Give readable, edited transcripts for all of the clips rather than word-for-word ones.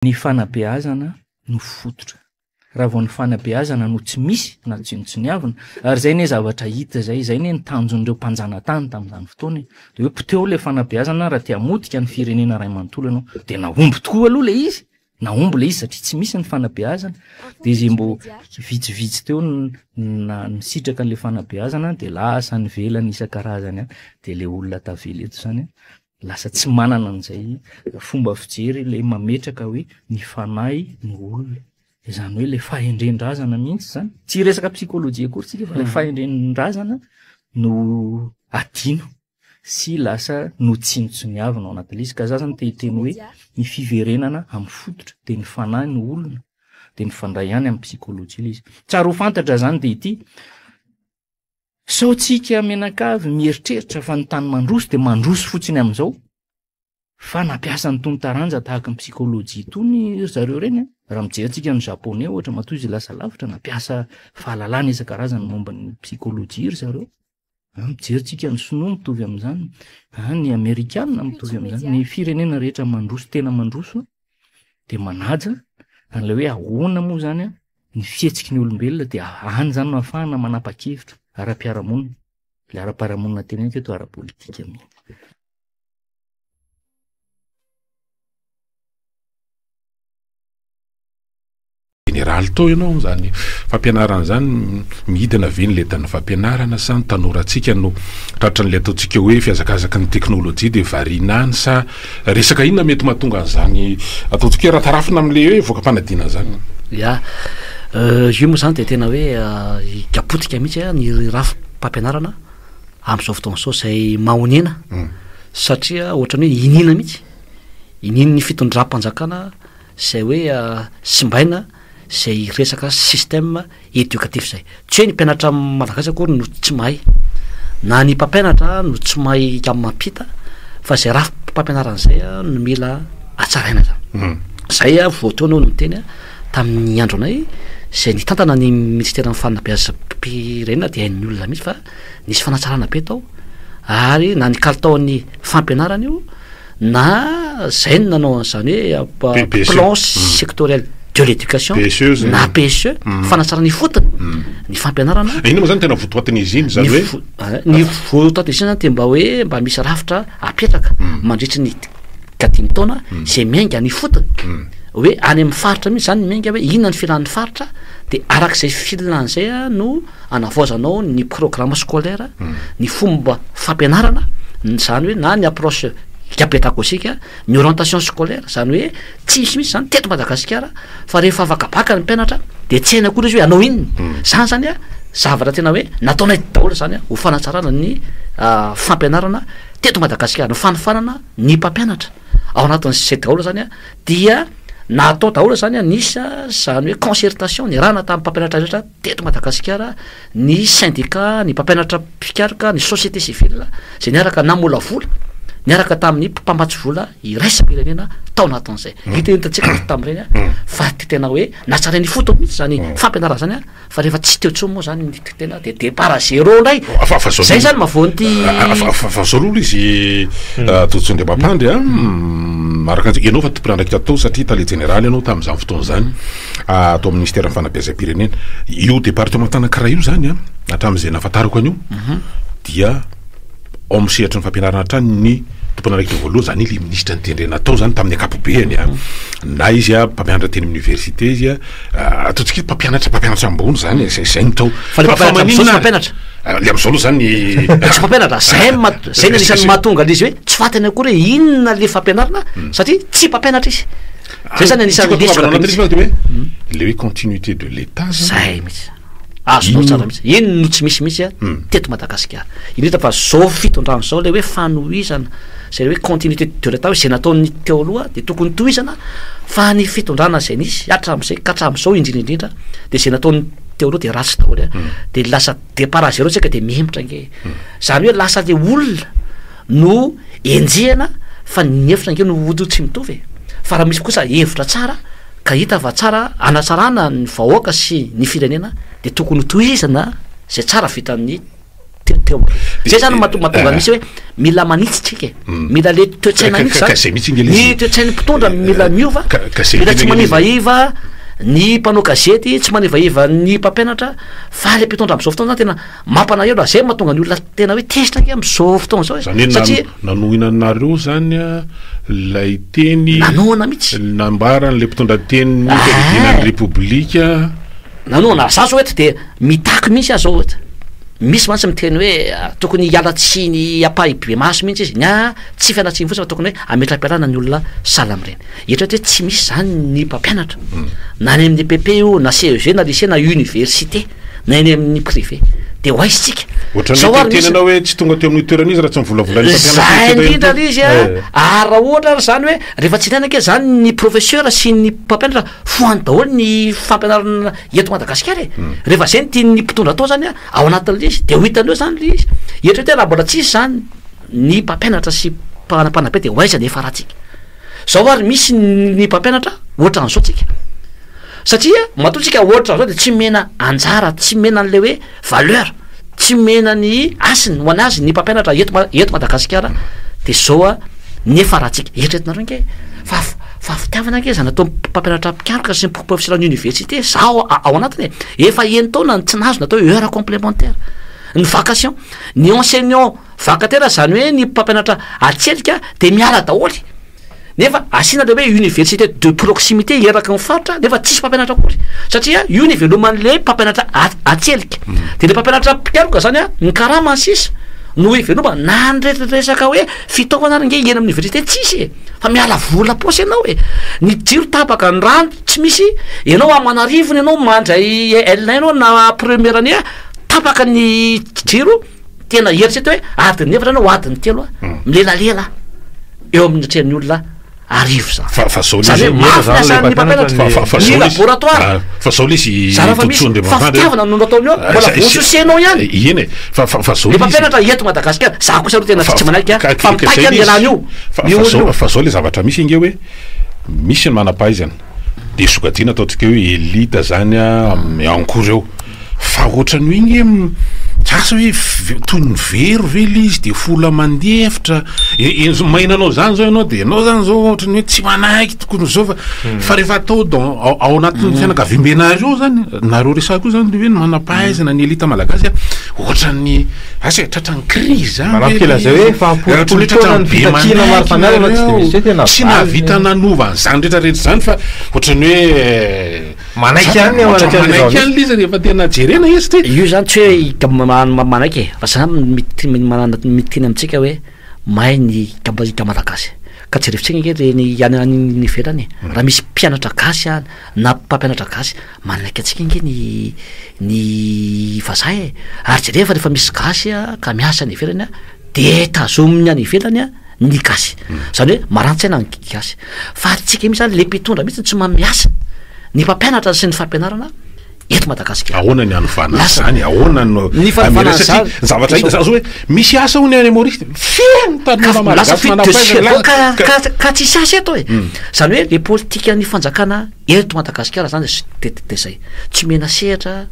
Ny fanabeazana no fototra. Raha vao ny fanabeazana no tsy misy na tsinontsiniavina, ary izay anie zavatra hita izay, izay anie ny tanjon'ireo mpanjanatany tamin'izany fotoana e, dia hoe poteho ilay fanabeazana raha te hamotika ny firenena iray manontolo ianao. Dia nahomby tokoa aloha ilay izy, nahomby ilay izy satria tsy misy ny fanabeazana. Dia izay mbo vitsivitsy teo no nisitraka an'ilay fanabeazana dia lasa nivelany isan-karazany any, dia ilay olona tavela eto izany lasa tsy manana an'izay fomba fijery ilay mametraka hoe ny fanahy no olona. Izany hoe ilay fahendren-drazana mihitsy izany. Tsy hiresaka psychologie akory tsika fa ilay hmm. fahendren-drazana no adino sy lasa notsinontsiniavina ao anatin'ilay izy. Ka za zany te hiteny hoe ny fiverenana amin'ny fototra dia ny fanahy no olona dia mifandray ihany amin'ny psychologie ilay izy. Tsara ho fantatra izany dia ity Sao tsika mianakavy mieritreritra fa ny tany mandroso dia mandroso fotsiny amin'izao fa nampiasa an'itony taranja tahaka ny psychologie itony ry zareo ireny a. Raha mijery tsika ny japonais ohatra matoa izy lasa lavitra nampiasa fahalalana isan-karazany momba ny psychologie ry zareo. Mijery tsika ny sinoa mitovy amin'izany, ny amerikana mitovy amin'izany, ny firenena rehetra mandroso tena mandroso dia manaja an'ilay hoe ahoana moa izany a ny fihetsiky ny olombelona dia any izany no ahafahana manapa-kevitra ara-piarahamonina. Ilay ara-piarahamonina teneniko eto ara-politika mihitsy. Jeneraly tao ianao amin'izany fampianarana izany, midina ve ny lentan'ny fampianarana sa ny tanorantsika no tratran'ilay ataontsika hoe fihazakazaky ny teknolojia dia variana any sa resaka inona mety mahatonga an'izany ataontsika hoe raha tarafina amin'ilay hoe voka-panadinana izany? Ya, io moa izany dia tena hoe hikapotika mihitsy ny rafi-pampianarana amin'izao fotoana izao izay mahonena satria ohatran'ny hoe iniana mihitsy, inian'ny fitondram-panjakana izay hoe simbaina izay resaka système éducatif izay. Tsy hoe ny mpianatra malagasy akory no tsy mahay, na ny mpampianatra no tsy mahay mampita fa izay rafi-pampianarana izay no mila hatsaraina zany. Hmm. Zay vao teo anao no niteny tamin'ny andronay izay nitantana ny minisiteran'ny fanabeazam-pirenena dia hain'ny olona mihitsy fa nisy fanatsarana be tao ary na ny kalitaon'ny fampianarana io na zay no nanao an'izany hoe plan sectoriel de l'éducation na PSE mm. fanatsarana ifotony mm. ny fampianarana. Inona moa zany tena votoatin'izy iny zany hoe eh, ny votoatin'izy iny zany de mba hoe mba misy rafitra apetraka mm. mandritry ny ka dimy taona zay miainga ny fotony hoe any amin'ny faritra mihitsy zany miainga hoe inona ny filan'ny faritra de arak'izay filana zay no anavaozanao ny programme scolaire, ny fomba fampianarana, zany hoe na ny approche pédagogique, ny orientation scolaire, zany hoe tsy misy mihitsy zany teto Madagasikara fa rehefa afaka bacc ny mpianatra de tsy hainy akory izy hoe hanao inona, zany zany a zavatra tena hoe nataonay daholo zany a ho fanatsarana ny fampianarana teto Madagasikara, ny fanofanana ny mpampianatra ao anatin'izay daholo zany a dia natao daholo zany a nisy zany hoe concertation niarahana tamin'ny mpampianatra rehetra Teto Madagasikara, ny sendika, ny mpampianatra mpikaroka, ny société civile izay niaraka namolavola niaraka tamin'ny mpamatsy vola iraisam-pirenena tao anatin'izay. Mm. Hita hitantsika tamin'ireny mm. fa tena hoe natsarain'ny ifotony mihitsy zany mm. fampianarana zany a fa rehefa tsy teo intsony moa zany ny tena de départ à zéro indray. Zay zany mahavoan'ity Fa zao aloha izy Tojo Andriamampandry a araka ny ianao fa tompon'andraikitra tao satria tale jeneraly ianao tamin'izany fotoana izany. ato amin'ny minisiteran'ny fanabeazam-pirenena. Io département anankiray io zany an, hatramin'izay nahafantarako an'io mhm. dia ao amin'ny sehatry ny fampianarana hatrany ny tompon'andraikitra voalohany zany ilay minisitra nitendrena tao zany tamin'ny ankapobeny a mhm. na izy a mpampianatra teny amin'ny université izy a ataontsika hoe mpampianatra mpampianatra ambony zany zay zay no tao fa le mpampianatra ah, le am'izao aloha zany tsy mpampianatra zay ma zay ny anisan'ny mahatonga an'izy hoe tsy fantany akory hoe inona le fampianarana hmm. satria tsy mpampianatra izy Zay zany anisan'ny lesoka be mihitsy. Hoe le hoe continuité de l'Etat zany. Zay mihitsy. Azonao tsara mihitsy. Iny no tsy misy mihitsy a hmm. teto Madagasikara. Indrindra fa zao fitondrana zao le hoe fanohizana zay hoe continuité de l'Etat hoe zay nataon'ny teo aloha de tokony tohizana fa ny fitondrana zay nisy hatramin'izay ka hatramin'izao indrindra indrindra de zay nataon'ny teo aloha de ratsy daholo a. Hmm. De lasa départ à zéro tsika de mihemotra ange. Hmm. Zany hoe lasa le olona no enjehina fa ny hevitra ange no ody tsy mitovy e! Fa raha misy kosa hevitra tsara ka hita fa tsara hanatsarana ny vahoaka sy ny firenena dia tokony ho tohizana izay tsara vitan'ny teo. teo. Zay zany mahatonga misy hoe mila manitsy tsika e. Mila le toe-tsaina mihitsy zany. Ny toe-tsain'ny mpitondra mila miova, mila tsy manivaiva ny mpanao gazety, tsy manivaiva ny mpampianatra, fa le mpitondra am'zao fotoana zany tena mampanahelo, zay mahatonga ny olona tena hoe tezitra ange am'zao fotoana zao e. Zany hoe Satria nanohina anareo zany a lay teny Nanohana mihitsy. nambaran'le mpitondra tenin'ny fiadidiana ny Repoblika. Nanohana, za zao eto de mitaky mihitsy aho zao eto. Misy mantsy miteny hoe tokony hiala tsiny ampahibemaso mihitsy izy. Ny ahy tsy fialantsiny fotsiny fa tokony hoe hametra-pialana ny olona sahala amin'ireny. Eritrereto hoe tsy misy izany ny mpampianatra na any amin'ny EPP io na CEG na lycée na université na eny amin'ny privé. De ho aiza isika? Ohatran'ny Zao hoe ary teny misy anao hoe tsy tonga teo amin'io toerana izy raha tsy mivolavolan'ny mpampianatra Zay teo indrindra le izy a! Eh. Ary raha ohatra ary zany hoe rehefa tsy ilaina ange zany ny professeur sy ny mpampianatra fohano daholo ny fampianarana eto Madagasikara e! Rehefa zay no tian'ny mpitondra atao zany a, ao anatin'le izy de ho hitanao zany le izy. Eritrereto hoe raha mbola tsisy zany ny mpampianatra sy mpanabe de ho aiza ny hiafarantsika? Zao ary misy ny mpampianatra ohatran'izao tsika. Satria matoa tsika ohatran'izao de tsy omena anjara, tsy omena an'le hoe valeur, tsy omena ny hasiny ho an'azy ny mpampianatra eto eto Madagasikara de zao a ny hiafarantsika. Eritreretinareo ange fa fa fitiavana ange zany atao mpampianatra mpikaroka sy ny professeur ny université, zaho ao anatiny e, efa enin-taona no tsy nahazo ny atao hoe heure complémentaire, ny vacation, ny enseignant vacataire zany hoe ny mpampianatra atselika de miala daholy, nefa asiana le hoe université de proximité eraky ny faritra nefa tsisy mpampianatra akory, satria io ny iveloman'le mpampianatra atselika, de le mpampianatra mpikaroka zany a ny karamany sisa no ivelomana, na ny resaka hoe fitaovana ary nge eny amin'ny université tsisy e. Fa miala vola paosy ianao e! Ny jiro tapaka, ny rano tsy misy, ianao aman'arivony ianao mandray L un ianao na première année tapaka ny jiro, tena eritrereto hoe adiny efatra ianao adiny telo milelalela eo amin'ny atrehan'ny olona arivo zany. Fa fa zao Zany hoe mafy ny asan'ny mpampianatra, fa ny laboratoire. Fa zao lesy Zara fa misy fa fitiavana no nataony eo, mbola voasosianao ihany. Eny e, fa fa fa zao Le mpampianatra eto Madagasikara, za kosa aloha tena tsy manaiky a, fa mitaky ny ialany io. Fa fa zao fa zao le zavatra misy ange hoe misy ny manam-pahaizana de sokajiana ataontsika hoe elite zany a amin'ny en cours eo. Fa ohatran'ny hoe nge tsy asa hoe toy ny very ve le izy de fola mandefitra maheno anao zany zao ianao de ianao zany zao ohatran'ny hoe tsy manaiky tokony ho zao fa fa rehefa atao dans ao ao anatin'ny fianakaviambenareo zany nareo resahako io zany le hoe ny manam-pahaizana ny elite malagasy a ohatran'ny asa e tratran'ny crise zany Manampy ve kely le an'izay hoe izy? efa Ohatran'ny am-polopolo hoe taona tratran'ny ny be fitakiana maro manaiky samihafa fa tsy de nareo misy hoe tena tsy valiny. nahavita nanova an'izany rehetrarehetra zany fa ohatran'ny hoe Manaiky ihany ny ao Ohatran'ny anatin'ilay manaiky zava-misy. ihany ilay izy rehefa tena jerena izy ty. Io zany tsy hoe manaiky e, fa za miteny amintsika hoe mahay ny Malagasy. Ka jerevintsika ange ireny any any ivelany e, raha misy mpianatra gasy any na mpampianatra gasy, manaiky antsika ange ny ny vazaha e. Ary jereo fa rehefa misy gasy ka miasa any ivelany de tazominy any ivelany ny gasy. Zany hoe marani-tsaina ny gasy. Fa tsika mihitsy zany le mpitondra mihitsy tsy maha miasa ny mpampianatra sy ny fampianarana eto Madagasikara. Ahoana ny hanovana Lasa an'izany? Ahoana no ny fanovana hamela satria an'izany ny zavatra de hita zao. zany zao hoe misy asa hono any Maurice feno Ka tanora lasa malagasy fuite de manam-pahaizana cerveau la- ka ka ka ka tsisy asa eto e. Zany hoe le politikan'ny fanjakana eto Madagasikara zany de de zay. Tsy omena sehatra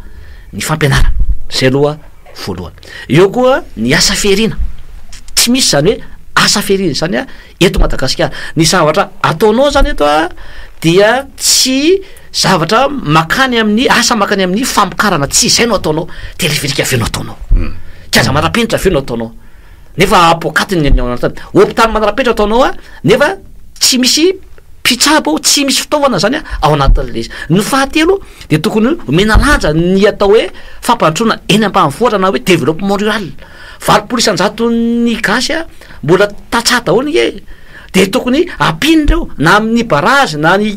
ny fampianarana. Zay aloha voalohany. Eo koa ny asa fihariana, tsy misy zany hoe asa fihariana zany a eto Madagasikara. Ny zavatra ataonao zany eto a dia tsy zavatra makany amin'ny asa makany amin'ny famokarana, tsy izay no ataonao, téléphérique ve no ataonao, kianja manara-penitra ve no ataonao, nefa poakaty ny ao anatiny, hôpitaly manara-penitra ataonao a nefa tsy misy mpitsabo ao, tsy misy fitaovana zany a ao anatin'le izy. Ny fahatelo dia tokony omena lanja ny atao hoe fampandrosoana eny ambanivohitra na hoe développement rural. 80 isan-jaton'ny gasy a mbola tantsaha daholo nge e, dia tokony ampiana ireo na amin'ny barazy na ny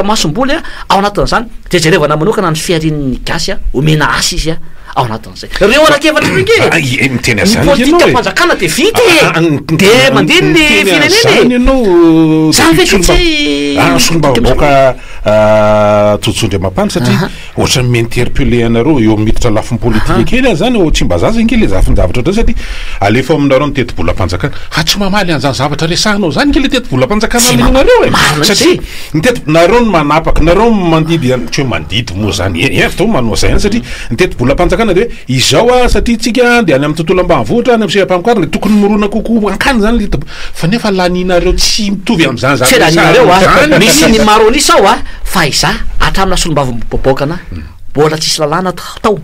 masomboly a ao anatin'izany, dia jerevana manokana ny fiharian'ny gasy a, omena asa izy a ao anatin'izay. Ireo anankiefatra ireo nge e, ny politikam-panjakana dia vita e, dia mandeha ny firenena e, Zany zany ve dia tsy Solombavambahoaka. Todisoa Andriamampandry satria ohatran'ny mi-interpeller anareo eo miditra lafiny politika kely aho zany eo Tsimbazaza ange le zafin-javatra ohatran'izay satria alefa aminareo ny tetibolam-panjakana fa tsy mamaly an'izany zavatra resahanao zany ange le tetibolam-panjakana Tsy ma- alefanareo e! marina mihitsy Satria zay. ny teti- nareo no manapaka, nareo no mandidy an- tsy hoe mandidy moa zany, e- e avy manao zay ihany satria ny tetibolam-panjakana de hoe izao a satria tsika de any amin'ny tontolo ambanivohitra, any amin'ny seha-pamokarana de tokony mirona kokoa hankany zany le tetibola fa nefa lanianareo tsy mitovy amin'izany Tsy zavatra lanianareo resahanao a, zany misy ilay ny izy. maro an'isa ao a, fa izaho hatramin'ny solombavambahoaka anahy mbola tsisy lalàna tao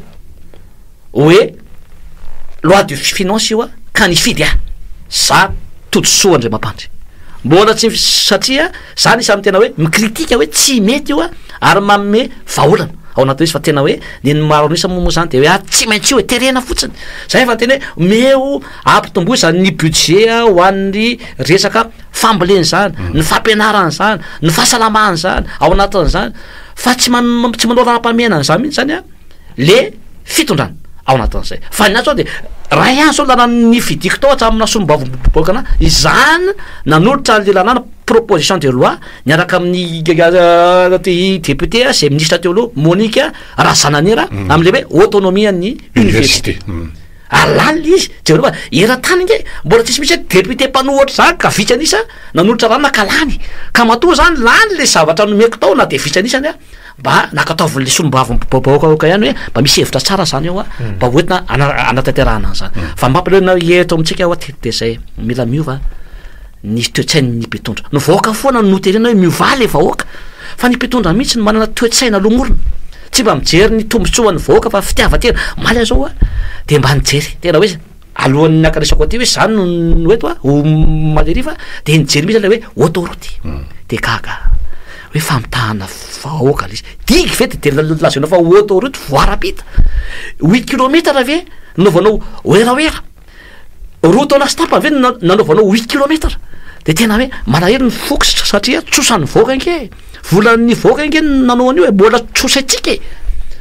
hoe loi de finance io a ka nifidy aho, za Todisoa Andriamampandry, mbola tsy satria za anisan'ny tena hoe mi-critique hoe tsy mety io a ary manome vahaolana ao anatin'izy fa tena hoe ny ny maro an'isa moa moa zany de hoe ah tsy maintsy io e terena fotsiny, zay efa niteny hoe omeo ampitomboy zany ny budget ho an'ny resaka fambolena izany, ny fampianarana izany, ny fahasalamana izany ao anatin'izany fa tsy man- tsy manao laharam-pahamehana an'izany mihitsy zany a le fitondrana ao anatin'izay. Fa ny ahy zao de ray ihany zao lalàna nifidiko tao hatramin'ny solombavambahoaka anahy, izany nanolotra an'le lalàna proposition de loi niaraka amin'ny député zay ministra teo aloha Monique Razananera am'le hoe autonomie an'ny université. Ary lalina izy, jereo fa eran-tany ange mbola tsisy mihitsy hoe député mpanohitra zany ka vitsy an'isa nanolotra lalàna ka lany. Ka matoa zany lany le zavatra nomeko tao na de vitsy an'isany a, mba nankatoavin'le solombavambahoaka ihany hoe mba misy hevitra tsara zany eo a, mba hoentina hanatanterahana an'zany. Fa mampalahelo ny eto amintsika hoa de zay, mila miova ny toe-tsain'ny mpitondra. Ny vahoaka foana no noterena hoe miovà le vahoaka, fa ny mpitondra mihitsy no manana toe-tsaina lomorina, tsy mba mijery ny tombotsoan'ny vahoaka fa fitiavan-tena. Omaly aho zao a de mba nijery, tena hoe alohan'ny nankanesako aty hoe zany no no eto a, omaly hariva de nijery mihitsy ilay hoe autoroute, de gaga aho hoe famitahana vahoaka le izy, digue ve de de lazainao fa autoroute voie rapide, huit kilomètre ve nanaovanao werawera? Roa taona sy tapany ve no nanaovanao huit kilomètre? De tena hoe malahelo ny foko satria trosan'ny vahoaka ange e! Volan'ny vahoaka ange no nanao an'io e! Mbola trosaintsika e!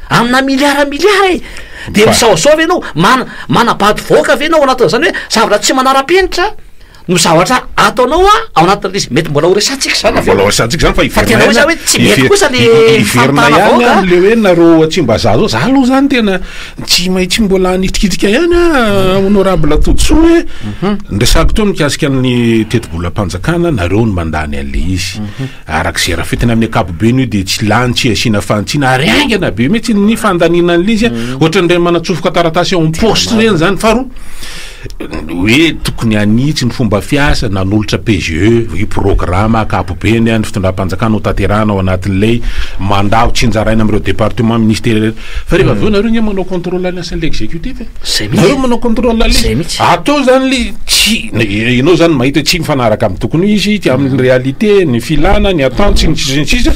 Amina milliard milliard e! De misaosaoa ve ianao? Mana- manabado vahoaka ve ianao ao anatin'izany hoe zavatra tsy manara-penitra no zavatra ataonao ao anatin'ilay izy? Mety mbola ho resahantsika izany avy eo. Mbola ho resahantsika izany fa Fa hiverina tena hoe ihany za hoe tsy mety kosa le hiverina famitahana ihany vahoaka. amin'le hoe nareo ao Tsimbazaza ao, za aloha zany tena tsy maintsy mbola hanitrikitrika ihany aho honorable Todisoa hoe ny resahako teo mikasika ny tetibolam-panjakana, nareo no mandany an'le izy. Araka izay rafetina amin'ny ankapobeny io dia tsy lany tsy asiana fanitsiana ary haingana be mihitsy ny fandaniana an'ilay izy a. Ohatran'ireny manatsofoka taratasy ao am-paositra ireny izany. Faharoa, hoe tokony hanitsy ny fomba fiasa, nanolotra PGE, io programa ankapobeny ny fitondram-panjakana ho tanterahana ao anatin'ilay mandat ho tsinjaraina amin'ireo département, ministera ireny. Fa rehefa avy eo nareo nge manao contrôle ny asan'ilay exécutif e. Zay mihitsy. Nareo manao contrôle an'ilay Zay izy. mihitsy. Atao zany le tsy, ianao zany mahita hoe tsy mifanaraka amin'ny tokony ho izy, amin'ny réalité, ny filana, ny attente, sy ny sisa sy ny sisa.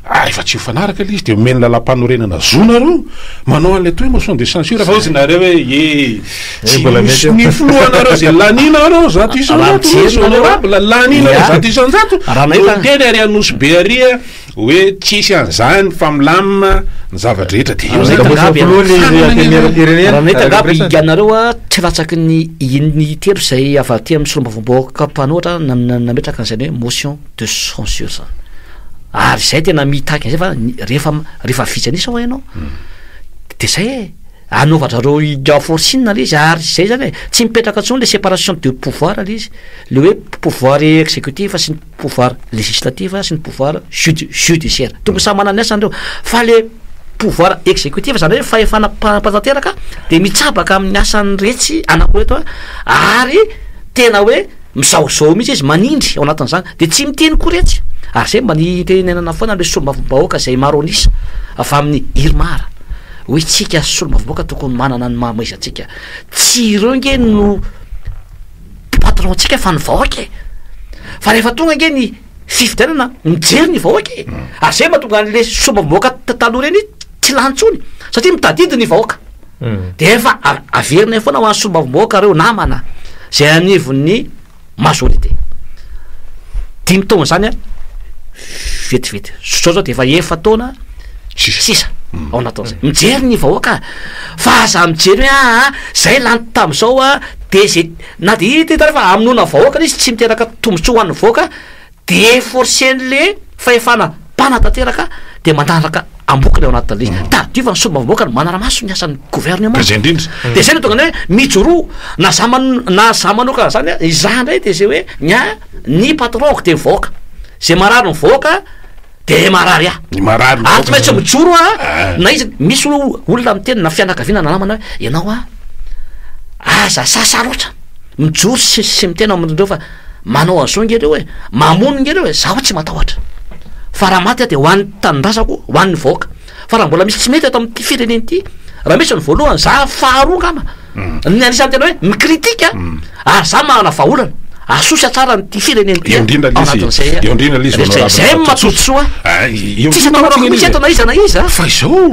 Ary rehefa tsy mifanaraka ilay izy dia omen'ny lalàmpanorenana zo nareo manao an'ilay atao hoe motion de censure fa hozy nareo hoe ye tsy mbola misy mety ny eo. filohanareo zay laninareo 100%, Raha misy mijery nareo a. honorable laninareo Ya. 100%, Raha nahita- no miteny ary Anosy be ary a hoe tsisy an'izany fa milamina ny zava-drehetra dia eo Raha zany nahita Mbola angamba filoha ny Fanana antenimierampirenena. Raha nahita angamba Represent. ianareo a, tsy latsaky ny ny telo izay avy aty amin'ny solombavambahoaka mpanohitra nametraka an'izany hoe motion de censure zany. Ary izay tena mitaky an'izay fa ny rehefa rehefa vitsy an'isa hoa ianao de zay e, anaovan-drareo i forcing le izy ary zay zany e, tsy mipetraka intsony le séparation de pouvoir le izy, le hoe pouvoir exécutif sy ny pouvoir législatif sy ny pouvoir judiciaire, tokony samy manana ny asany reo, fa le pouvoir exécutif zany hoe fahefana mpanatanteraka de mitsabaka amin'ny asan'iretsy anankiroa reto a, ary tena hoe mizahozaho mihitsy izy, manindry ao anatin'izany, de tsy miteny koa retsy, ary zay mba nitenenana foana le solombavambahoaka zay maro an'isa avy amin'ny IRMAR, hoe tsika solombavambahoaka tokony manana ny maha izy antsika, tsy ireo nge no patron tsika fa ny vahoaka e, fa rehefa tonga nge ny fifidianana mijery ny vahoaka e, ary zay mahatonga an'le solombavambahoaka taloha reny tsy lany intsony satria mitadidy ny vahoaka. De efa averinay foana ho an'ny solombavambahoaka reo namana zay anivon'ny majorité. 5 taona zany a vetivety. Zao zao de efa efa-taona sisa ao anatin'izay. Mijery ny vahoaka fa aza mijery hoe aa zay lany tam'zao a de zay na de hita hitanareo fa hamonoana vahoaka le izy tsy miteraka tombontsoa ho an'ny vahoaka de forcen'le fahefana. mpanatanteraka de manaraka ambokony ao anatin'le izy. Tadidio fa ny solombavambahoaka no manara-maso ny asan'ny gouvernement. Ka zay indrindra. De zay no tonga ny hoe mijoroa na za man- na za manokana zany a, izaho indray de zay hoe ny ahy ny patron-ko de ny vahoaka, zay marary ny vahoaka de marary ahy. Ny marary ny Ary tsy vahoaka maintsy zany. mijoro aho Ah. na iza, misy olona miteny na fianakaviana na namana hoe ianao a aza sasa loatra mijoro sy sy miteny amin'ireo fa manao an'izao nge ireo e, mamono nge ireo e, zaho tsy matahotra fa raha maty aho de ho an'ny tanindrazako, ho an'ny vahoaka, fa raha mbola misy tsy mety eto amin'ity firenena ity, raha misy ny voalohany za faharoa angamba, ny anisan'ny tena hoe mikritika ary za manana vahaolana asosy atsara an'ity firenena ity Eo indrindra ao le izy, anatin'izay eo indrindra le izy rehetra honorable izay Ratotsoa. matotosoa Ah, eo tsisy indrindra atahorako mantsy mihitsy eto na iza na iza. Fa izao,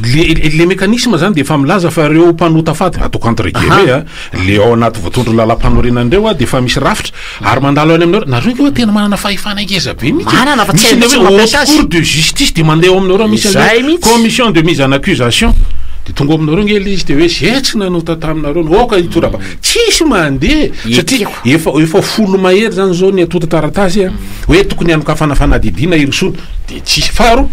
le le mécanisme zany de efa milaza fa reo mpanota faty, ataoko entre guillemets a, le ao anaty voatondro lalam-panorenana reo a de efa misy rafitra ary mandalo any aminareo, nareo ange hoa tena manana fahefana ngeza be mihitsy e. Manana fa tsy Misy hay le mihitsy hoe mampiasa haute azy. cour de justice de mandeha ao aminareo misy an'le Izay mihitsy. commission de mise en accusation de tonga ao aminareo nge le izy de hoe zay tsy nanota taminareo no aoka hitoraba, tsisy mandeha satria Ekeko. efa efa folo mahery zany zao ny atonta taratasy a hoe tokony hanokafana fanadihadiana hirosoana de tsisy faharoa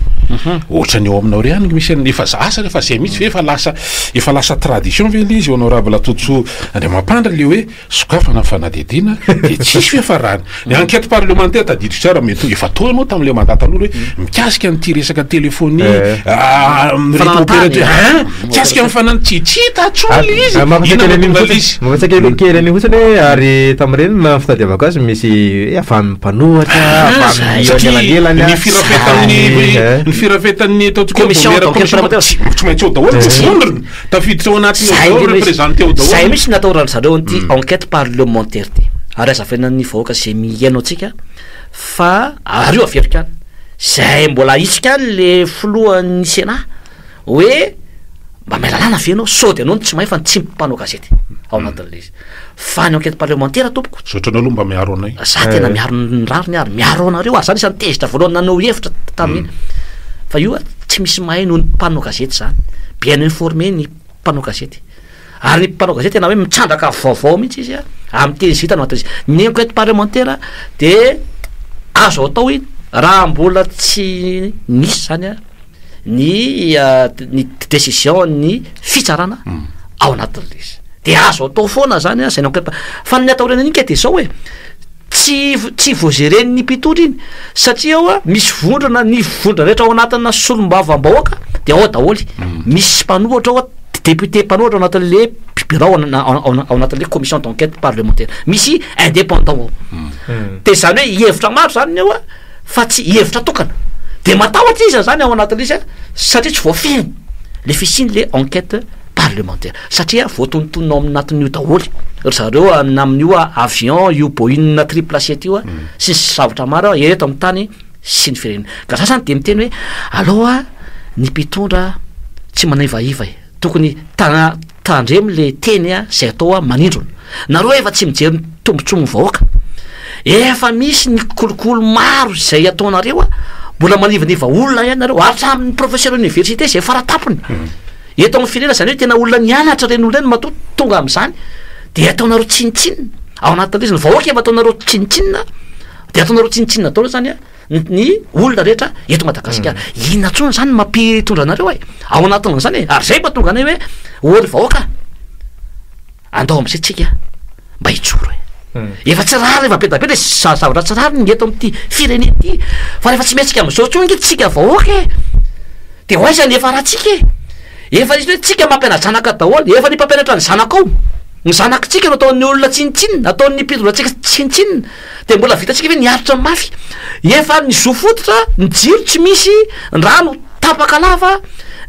ohatrany eo aminareo ihany misy an'ny efa za asa rehefa zay mihitsy ve efa lasa efa lasa tradition ve le izy honorable Totso Andriamampandry le hoe sokafana ny fanadihadiana de tsisy fiafarany ny enquête parlementaire tadidiko tsara mety efa tao ianao tam'le mandat taloha hoe mikasika an'ity resaka téléphonie Eh. ah, reto Fananantany. opérateur hein mikasika ny fanan tsy tsy hita intsony le izy Ah, Inona kely no an'iny tonga le fotsiny izy mampatsiahy kely an'iny fotsiny hoe ary tamin'ireny na fitadiavako azy misy hoe avy amin'ny mpanohatra avy amin'ny eo satria anelanelany ny firafetan'ny Eh. ny firafetan'ny ataontsika hoe Commission vaomiera d'enquête commission parlementaire. tsy tsy maintsy ao daholo Eh. tsy vondrona tafiditra ao anatiny ao Zay daholo indrindra izy. représenté ao Zay daholo mihitsy natahoran-dry zareo an'ity enquête parlementaire ty ary aza avela ny vahoaka zay mihaino antsika fa ary io averiko any zay mbola hitsika any le filohan'ny Sénat hoe mba miala lalana ve ianao sao de ianao no tsy mahay fa ny tsy mpanao gazety ao anatin'le izy fa ny enquête parlementaire tompoko Misaotra anao aloha mba miaro anay. za tena miaro ny rariny ary miaro anareo ary zany isan'ny tezitra voalohany nanao hevitra tamin'iny fa io a tsy misy mahay noho ny mpanao gazety zany bien informé ny mpanao gazety ary ny mpanao gazety tena hoe mitrandraka vaovao mihitsy izy a amin'ny teny zita no atao izy ny enquête parlementaire de azo atao iny raha mbola tsy nisy zany a ny ny décision ny fitsarana ao anatin'le izy de azo atao foana zany a zay ny enquête fa ny atao ren'iny ke de zao hoe tsy tsy voageren'ny mpitondra iny satria ao a misy vondrona ny vondrona rehetra ao anatina solombavambahoaka de ao daholy misy mpanohatra ao a député mpanohatra ao anatin'le bureau ao anatin'le commission d'enquête parlementaire misy indépendant ao de zany hoe hevitra maro zany ny eo a fa tsy hevitra tokana de matahotra izy zany ao anatin'le izy a satria tsy voafehiny le fisiany le enquête parlementaire satria voatonontonona ao anatin'io daholy ry zareo a, na amin'io a avion io Boeing triple sept io a sy ny zavatra maro a eto amin'ny tany sy ny firenena ka za zany de miteny hoe aloha ny mpitondra tsy manivaiva e tokony tana tandremo le teny a zay atao a manindrona nareo efa tsy mijery ny tombontsoa ny vahoaka efa misy ny kolokolo maro zay ataonareo a mbola manivaniva olona ihany nareo hatramin'ny professeur université zay faratapony eto amin'ny firenena zany hoe tena olona nianatra reny olona reny matoa tonga am'izany de ataonareo tsinitsinina ao anatin'le izy ny vahoaka efa ataonareo tsinitsinina de ataonareo tsinitsinina daholo zany a ny olona rehetra eto Madagasikara inona ntsony zany mampitondra anareo e ao anatin'izany e ary zay mahatonga anay hoe ory vahoaka andao am'izay tsika mba hijoro e efa tsy rary efa be da be le zavatra tsy rary ny eto am'ty firenena ty fa rehefa tsy mihetsika am'izao tsony nge tsika vahoaka e de ho aiza ny efa ratsika e efa izy hoe tsika mampiana-janaka daholo efa ny mpampianatra ny zanakao ny zanakitsika no ataon'ny olona tsinitsinina ataon'ny mpitondra antsika tsinitsinina de mbola vitatsika ve niaritra mafy efa ny zo fototra ny jiro tsy misy ny rano tapaka lava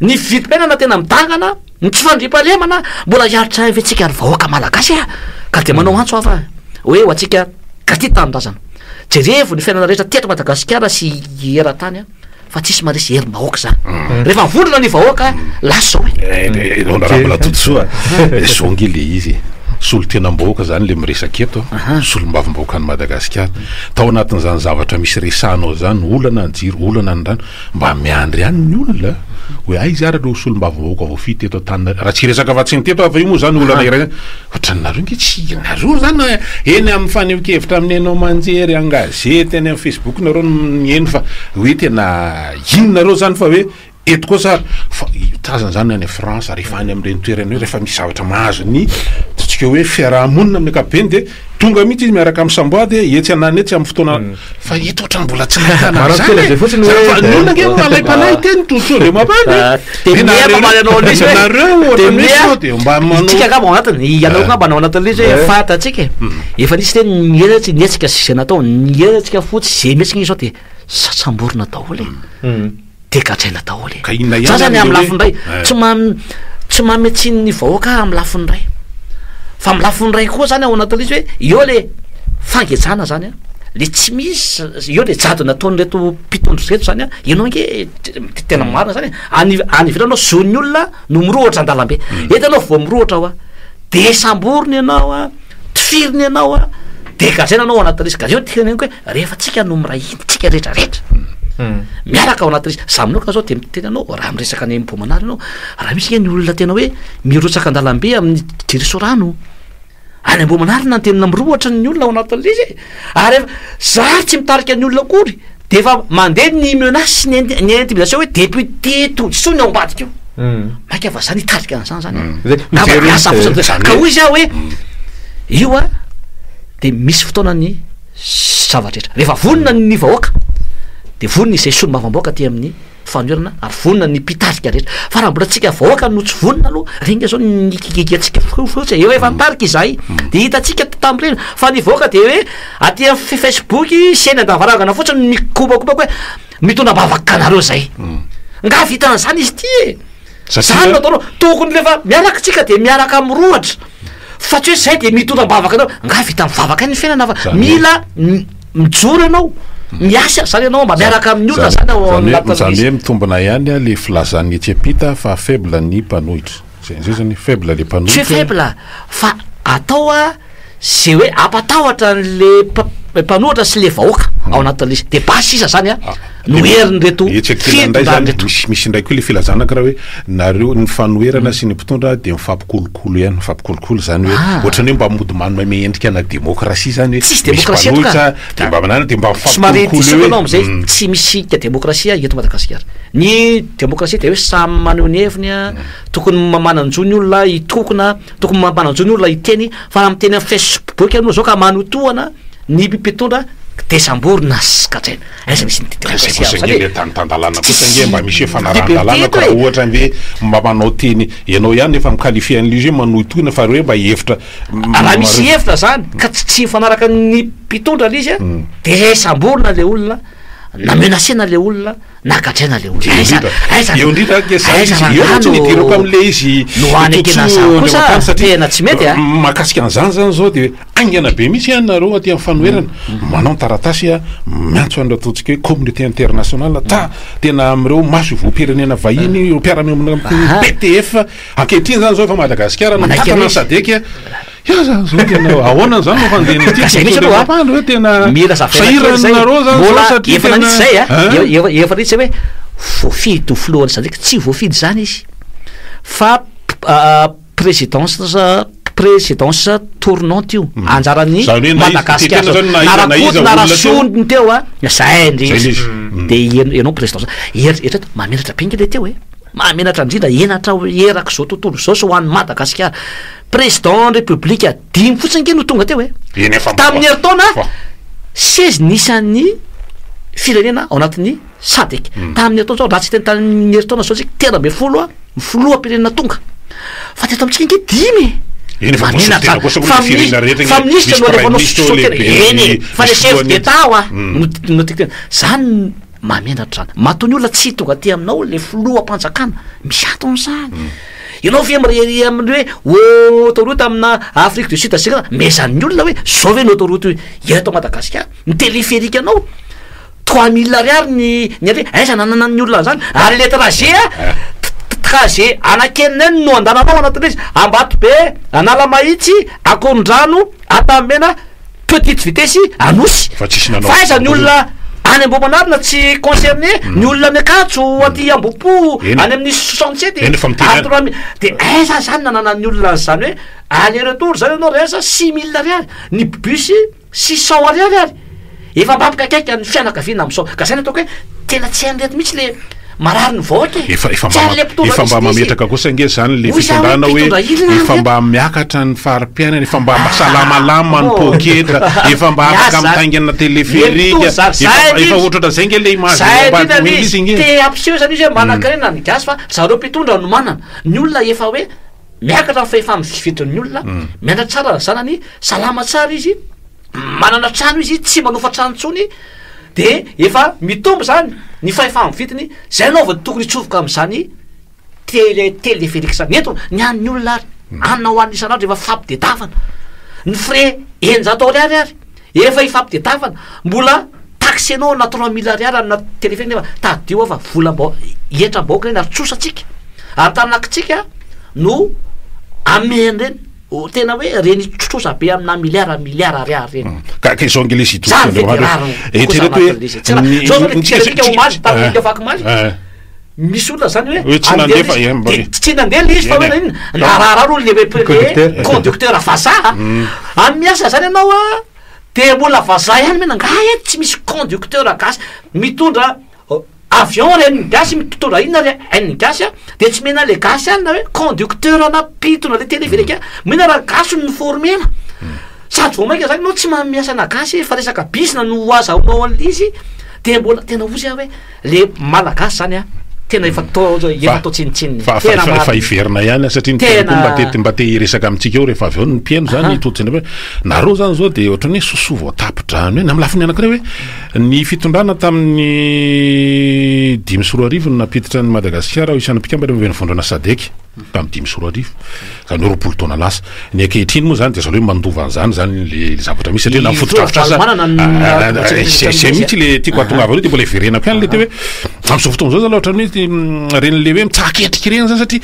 ny vidim-piainana tena midangana ny tsy fandriampahalemana mbola hiaritra ve tsika ry vahoaka malagasy a ka de manao antso afa hoe ho atsika ka ty tanindrazana jerevo ny fiainana rehetra teto Madagasikara sy eran-tany a fa tsisy maresy herim-bahoaka zany rehefa mivondrona ny vahoaka lasa zao e Honorable Todisoa zao nge le izy. Solontenam-bahoaka zany le miresaka eto, solombavambahoakan'i Madagasikara. Tao anatin'izany zavatra misy resahanao zany, olana ny jiro, olana ny rano, mba miandry ihany ny olona hoe aiza ary ireo solombavambahoaka voafidy teto Antananarivo. Raha tsy hiresaka afa-tsy ny teto aho fa io moa zany olana iray zany. Ohatran'ny nareo nge tsy nareo zany eny amin'ny fanehoan-kevitra amin'ny haino aman-jery, an-gazety, any amin'ny Facebook nareo no mihaino fa hoe tena inona nareo zany fa hoe Eto kosa ary, fa tazana izany any France, rehefa any amin'ireny toerana ireny, rehefa misy zavatra mahazo ny ataontsika hoe fiaraha-monina amin'ny ankapobeny dia tonga mihitsy izy miaraka amin'ny samboady etsy ananona etsy amin'ny fotoana fa eto ohatran'ny mbola tsy nahitana an'izany e! Fotsiny hoe Fa ny olona ange malaim-panahy hiteny tontolo dia mampandry Ah, dia Dia miha nareo mamaly anao an'ilay izy hoe nareo dia ohatran'ny hoe miha sao dia mba manao Isika angamba ao anatiny, ianao angamba ao anatin'ilay izy hoe Eh. fantatsika e. Efa nisy teny nihetsika nihetsika sy izay natao, nihetsika fotsy izay mihetsika izao dia samborina daholo e. de gadraina daholo e. Ka inona ihany Za zany ary amin'ny le hoe- lafiny iray Eh. tsy mam- tsy manome tsiny ny vahoaka aho amin'ny lafiny iray. Fa amin'ny lafiny iray koa zany ao anatin'ilay izy hoe eo le fangejana zany an, le tsy misy eo le jadona ataon'ireto mpitondra ireto zany an, ianao ange te- tena marina zany e, any any ivelany anao zon'ny olona no mirohotra an-dalambe, eto ianao vao mirohotra hoa de samborina ianao an, tifirina ianao an, de gadraina anao ao anatin'ilay izy, ka eo teneniko hoe rehefa tsika no miray hina tsika rehetra rehetra miaraka ao anatin'ilay izy, za manokana zao de miteny anao raha miresaka any Ambohimanarina ianao, raha misy nge ny olona tena hoe mirotsaka an-dalambe amin'ny jiro sy rano, any Ambohimanarina no tena mirohotra ny olona ao anatin'ilay izy e, ary efa za tsy mitarika ny olona akory de efa mandeha ny menace sy ny inti- ny intimidation hoe député Todisoa ny ao ambadika io. Maika fa zany hitarika an'izany zany e. Zay, Angamba mijery miasa hoe- fotsiny Zany ka hoe- hoy izy aho hoe io a de misy fotoana ny zavatra rehetra. Rehefa vonona ny vahoaka de vonona izay solombavambahoaka aty amin'ny fanoherana ary vonona ny mpitarika rehetra. Fa raha mbola tsika vahoaka no tsy vonona aloha, regny zao ny gigigiantsika fotsiny eo efa nitarika izahay de hitantsika tamin'ireny fa ny vahoaka de hoe aty amin'ny Facebook sy eny an-davarangana fotsiny no mikobakobaka hoe Mitondra am-bavaka anareo zay. Nga vita an'izany izy ity e! Zany no ataonao, tokony rehefa miaraka tsika de miaraka mirohotra, fa tsy hoe zay de mitondra am-bavaka anareo, nga vita mivavaka ny fiainana fa mila mijoro ianao, miasa zany ianao mba miaraka amin'ny olona zany ao anatin'ilay Zany izy. hoe mitombina ihany le filazan'ny etsy am-pita fa faible ny mpanohitra. Zay zay zany faible le Tsy hoe mpanohitra. faible fa atao a Ze hoe hampatahotra an'le mpanohitra sy le vahoaka ao anatin'le izy. De basy sisa zany a no herin'ireto Etsy ankilany indray fitondrana zany ireto. misy misy indray koa le filazana karaha hoe nareo ny fanoherana sy ny mpitondra de mifampikolokolo ihany, mifampikolokolo zany hoe Ah. ohatran'ny hoe mba mody manome endrika ana demokrasia zany hoe Tsisy misy demokrasia eto ka. mpanohitra de mba manana de mba Somary mifampikolokolo diso eo anao hoe am'zay, mm. tsy misy ka demokrasia eto Madagasikara. Ny demokrasia de hoe samy maneho ny heviny a, tokony manan-jo ny olona hitokona, Tokony mampanan-jo ny olona hiteny fa raha miteny amin'ny Facebook ianao zao ka manotohana ny mpitondra de samborina sy gadraina. Aiza misy ny Ka zay demokrasia kosa amin'izany nge e? le tany tan-dalàna kosa nge mba misy hoe Liberté fanarahan-dalàna eto ka e! ohatra nge mba manao teny ianao ihany efa mi-qualifier an'ilay izy hoe manohitohina fa hoe mba hevitra Raha misy hevitra zany ka tsy tsy mifanaraka ny mpitondra le izy a de samborina le olona na menacena le olona na gadraina le olona. Eo Aiza indrindra, aiza eo indrindra ange zany aiza izy, eo rangahy mihitsy no ny idirako amin'ilay izy no hanekena an'izany Totoa kosa Andriamanitany satria tena tsy mety a. mahakasika an'izany zany zao de haingana be mihitsy an nareo aty amin'ny fanoherana manao ny taratasy a miantso an'ireo ataontsika hoe communauté internationale ta tena amin'ireo maso ivoam-pirenena vahiny ireo mpiara-miombona amin'ny BTF ankehitriny zany zao efa Madagasikara no Manaiky mitantana ny an'izy. Sadec a. Ya zany zao tena ahoana zany no fandehan'ny ity Zay mihitsy aloha mampandry hoe tena Mila zavaina kely zay. sahiranareo zany zao Mbola satria efa tena nanitsy zay a. Hein? Efa efa nanitsy zay hoe voafidy ho filohan'ny Sadc, tsy voafidy zany izy fa présidence présidence tournante io. Anjaran'ny Zany hoe na iza- Madagasikara tena zao. zany na iza- Na na iza Rakoto na olona teo. Rasoa ny teo a. Zay indrindra. Zay ilay izy. De ianao présidence. Eritrereto mahamenatra be nge le teo e. Mahamenatra indrindra, henatra ho erak'izao tontolo izao sy ho an'i Madagasikara. Président République dimy fotsiny nge no tonga teo e. Eny efa Tamin'ny herintaona, fa. seize ny isan'ny firenena ao anatin'ny Sadc. Tamin'ny herintaona zao, raha tsy hiteny tamin'ny herintaona zao tsika, 13 ny filoham-pirenena tonga. Fa teto amintsika nge dimy e. Eny efa Mahamenatra voasolo tena kosa Fa moa ny firenena rehetra fa nge, minisitra misy no prime alefanao ministre solo tena. lehibe, Eny e, fa le misy chef filohan'ny d'Etat hoa no no tiako tena. Zany Mahamenatra zany. Matoa ny olona tsy tonga aty aminao le filoham-panjakana, misy antony zany. Ianao ve mirehareha amin'ny hoe autoroute amina Afrique du Sud sy ny mezan'ny olona hoe zao ve ny autoroute eto Madagasikara? Ny téléphérique anao 3000 ariary ny ny aller, aiza nananan'ny olona an'zany? Ary le trajet a, Trajet anankenina eny no andananao anatin'ilay izy, Ambatobe, Analamahitsy, Ankorondrano, Antanimena, petite vitesse, Anosy. Fa tsisy nanao. Fa aiza ny olona any Ambohimanarina tsy concerné, ny olona any Ankatso, aty Ambohipo, Eny. any amin'ny 67, Eny, fa miteny ary 3000. De aiza zany nananan'ny olona an'izany hoe aller retour zany ianao raisa 6000 ariary, ny bus 600 ariary ary efa mba ampikaikaika ny fianakaviana amin'izao. Ka zay no ataoko hoe tena tsy hain'ireto mihitsy le marary ny vahoaka e. Efa efa Tsy mba hain'le mpitondra efa mba mihitsy izy e. mametraka kosa ange zany le Hoy za hoe fitondrana hoe mpitondra inona efa ireto? mba miakatra ny fari-piainana, efa mba salamalama ny Oh. poketra, efa mba Ny afaka azy zany. mitaingina Le téléphérique, mpitondra zany, efa zay efa indrindra. ohatrohatran'izay ange le image Zay eo ambany indrindra omena le izy izy. ange. Te hampiseho zany izy hoe manankarena ny gasy fa zareo mpitondra no manana. Ny olona efa hoe miakatra ny fahefa-mividin'ny olona, mianatra tsara ny zanany, salama tsara izy, manana trano izy, tsy manofa trano intsony, de efa mitombo zany ny fahefa-mividiny, zay aloha vao tokony hitsofoka amin'izany tele téléphérique zany. Eto ny an'ny olona ary, anona ho an'ny isan'andro efa fampidedavana. Ny frais 600 ariary ary efa ifampidedavana, mbola taxenao na 3000 ariary amina téléphérique nefa tadidio fa volam-bao-, hetram-bahoaka ireny ary trosantsika. Ary tanakitsika no amehana ireny, o tena hoe reny trosa be amina milliard milliard ariary ireny. Ka ka izao ange le izy Zany ve de Andriamanitra. rariny kosa Eritrereto hoe anatin'ilay izy. Tsy raha- ny- zao zao le ny- téléphérique omaly, Eh. tamin'ny afakomaly. Eh. Misy olona zany hoe Hoe tsy andeha nandefa, izy, eh, mba- de tsy nandeha le izy fa hoe Eny e. naninona? Naraharaha aloha le le Conducteur. conducteur vazaha. Amin'ny miasa zany ianao a, de mbola vazaha ihany mena angaha eto tsy misy conducteur gasy mitondra avion reny gasy mitondra inona re hain'ny gasy a, de tsy mena le gasy ihany na hoe conducteur na mpitondra le téléphérique a, mena raha gasy no formena. Sady vao mainka zany ianao tsy mahay miasa na gasy fa resaka bizina no ho azahoanao an'le izy, de mbola tena ozy aho hoe le malagasy zany a tena efa atao efa atao tsinontsinona. Fa fa Tena fa fa marina. hiverina ihany aho satria ny Tena mpihaino koa mba te mba te hiresaka amintsika eo rehefa avy eo ny mpihaino zany Aha. hitodika indray hoe nareo zany zao de ohatran'ny hoe sosoa voatapi-drano eny amin'ny lafiny anankiray hoe ny fitondrana tamin'ny 2005 no nampiditra an'i Madagasikara ho isan'ny mpikambana eo amin'ny vondrona SADC tamin'ny 2005, zany hoe 20 taona lasa. Ny ankehitriny moa zany de zareo mandova an'izany zany le le zavatra misy satria na Ny fotodrafitrasa Ravalomanana no Ah, ah, nahatonga ah, antsika zay zay mihitsy le tiako hahatongavana eo de mbola hiverenako ihany le teo hoe amin'izao fotoana izao zany ohatran'ny hoe reny le hoe mitsaha-ketrika ireny zany satria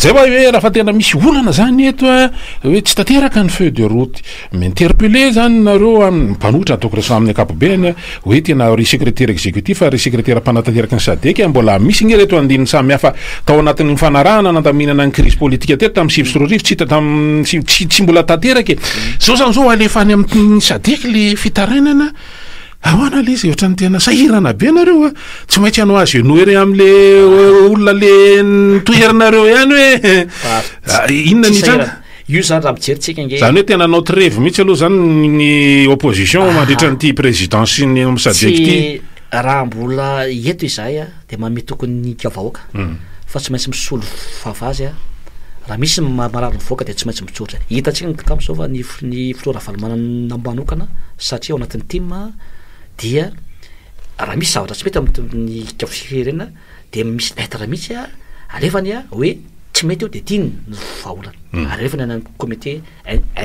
zay va hoe raha fa tena misy olana zany eto a, hoe tsy tanteraka ny feuille de route, mi-interpeller zany nareo amin'ny mpanohitra ataoko resaha amin'ny ankapobeny a, hoe tena ry secrétaire exécutif ry secrétaire mpanatanteraka ny SADC mbola misy nge reto andininy samihafa tao anatin'ny fanarahana nandaminana ny crise politique teto tamin'ny 2009 tsy hita tamin'ny tsy, tsy, tsy mbola tanteraka e. Zao zany zao alefa any amin'ny SADC le fitarainana. Ahoana le izy ohatran'ny tena sahirana be nareo a, tsy maintsy hanao azy genoux ery amin'le olona le toherinareo ihany hoe Fa inona tsy ny hitranga? sahirana. Io zany raha mijery tsika ange. Zany hoe tena hanao trêve mihitsy aloha zany ny opposition mandritra an'ity présidence sy ny SADC ity. Tsy raha mbola eto izahay a, de manome tokony ny vahoaka fa tsy maintsy misolo vava azy a. Raha misy ny marary mivoaka de tsy maintsy mitsotra. Hitantsika ny kamo zao fa ny ny filoha Ravalomanana manokana satria ao anatin'ny tim dia raha misy zavatra tsy mety amin'ny firenena de misy lettre mihitsy a alefany a hoe tsy mety io de tiany ny vahaolana. Ary alefany any amin'ny comité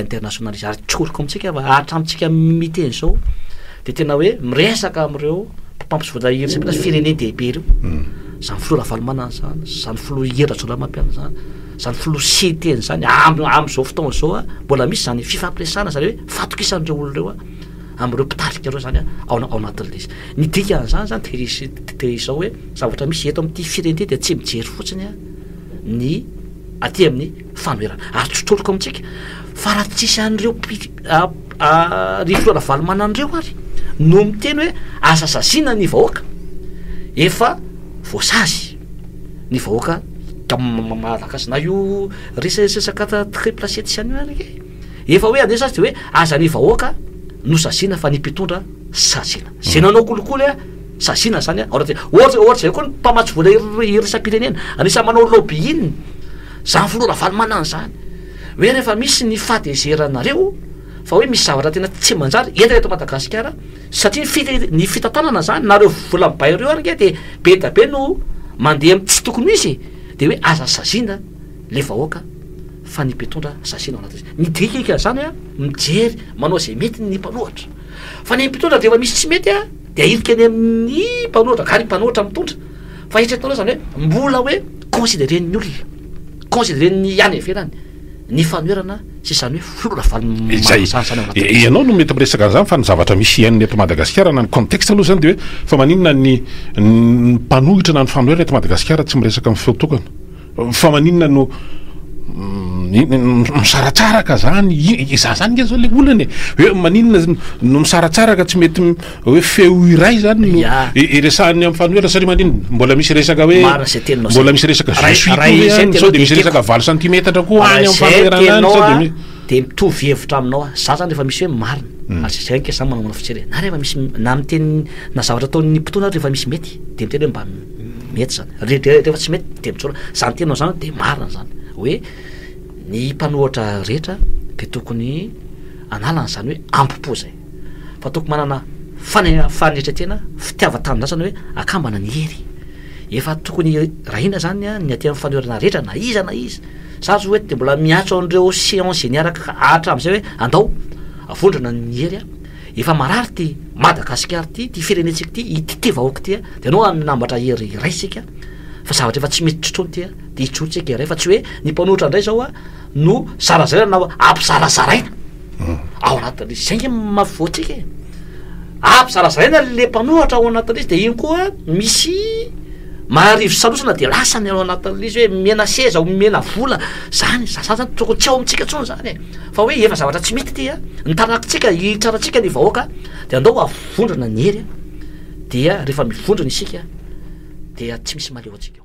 international izy. Ary tsoriko amintsika fa hatramintsika miteny zao de tena hoe miresaka amin'ireo mpampisovola iraisam-pirenena sy firenen-dehibe ireo. Zany filoha Ravalomanana zany, zany filoha Hery Rajaonarimampianina zany, zany filoha Siteny zany, am'izao fotoana izao a, mbola misy zany fifampiresahana zany hoe fahatokisan'ireo olona ireo a, amin'ireo mpitarika ireo zany a, ao anatin'ilay izy. Ny dikan'izany zany de izy, de izao hoe zavatra misy eto amin'ity firenena ity de tsy mijery fotsiny a ny aty amin'ny fanoherana. Ary tsotsoriko amintsika fa raha tsisy an'ireo ry filoha Ravalomanana ireo ary no miteny hoe aza saziana ny vahoaka, efa voasazy ny vahoaka malagasy. Na io resaka triple sept sy an'io ary e, efa hoe andeha sazy de hoe aza ny vahoaka no saziana fa ny mpitondra saziana. Zay nanao kolikoly a saziana zany a. Ohatra, ohatra, ohatra zay koa ny mpamatsy vola iraisam-pirenena anisan'ny manao lobbying zany filoha Ravalomanana zany, hoe rehefa misy ny fahatezeranareo fa hoe misy zavatra tena tsy manjary entina eto Madagasikara, satria ny fitantanana zany nareo vola mibay ireo ary nge de be da be no mandeha amin'ny tsy tokony ho izy, de hoe aza saziana le vahoaka fa ny mpitondra saziana ao anatin'izy. Ny dikika zany a, mijery manao zay mety ny mpanohitra, fa ny mpitondra de efa misy tsy mety a de ahilika any amin'ny mpanohitra, ka ny mpanohitra mitondra. Fa eritreretinareo zany hoe mbola hoe consideren'ny olona, consideren'ny any ivelany ny fanoherana sy izany hoe filoha Ravalomanana Izay. izany ao anatin'izay. Ianao no mety miresaka an'izany fa ny zavatra misy iainana eto Madagasikara na ny contexte aloha izany dia hoe fa maninona ny ny mpanohitra na ny fanoherana eto Madagasikara tsy miresaka amin'ny feo tokana? Fa maninona no misaratsaraka zany, za zany nge zao le olana e, hoe maninona no misaratsaraka tsy mety hoe feo iray zany no iresahan'ny amin'ny fanoherana satria maninona mbola misy resaka hoe mbola misy resaka je suis koa ve any sao de misy resaka valo santimetatra koa any amin'ny fanoherana any sao de mi de mitovy hevitra aminao aho, za zany rehefa misy hoe marina, ary zay ange za manao fijery e, na rehefa misy na miteny na zavatra ataon'ny mpitondra rehefa misy mety de miteny hoe mba Mety zany. Rehefa tsy mety de mijoro. Zany teninao zany de marina zany. Hoe ny mpanohatra rehetra de tokony hanala an'izany hoe ampo-po zay. Fa tokony manana fane- fanetren-tena, fitiavan-tanindrazana hoe akambana ny hery. Efa tokony rahina zany an ny aty amin'ny fanoherana rehetra na iza na iza. Za zao hoe de mbola miantso an'ireo séance zay niaraka hatramin'izay hoe andao avondrona ny hery an. Efa marary ty Madagasikara ty, ty firenentsika ty, ity ty vahoaka ty a, de anao hanambatra hery iray isika fa zavatra efa tsy mety tsony ty a, de hijoro tsika iray fa tsy hoe ny mpanohitra ndray zao a no zarazaraina na ampizarazaraina ao anatin'le izy, zay nge mahavoa antsika e, ampizarazaraina le mpanohitra ao anatin'le izy de iny koa misy maharivo salosana de lasa ny ao anatin'le izy hoe omena seza, omena vola, zany, za zany tokony tsy ao amintsika tsony zany e. Fa hoe efa zavatra tsy mety ity a, ny taranakitsika, hitsarantsika ny vahoaka de andao avondrona ny hery a, dia rehefa mivondrona isika dia tsy misy mahaleo antsika eo.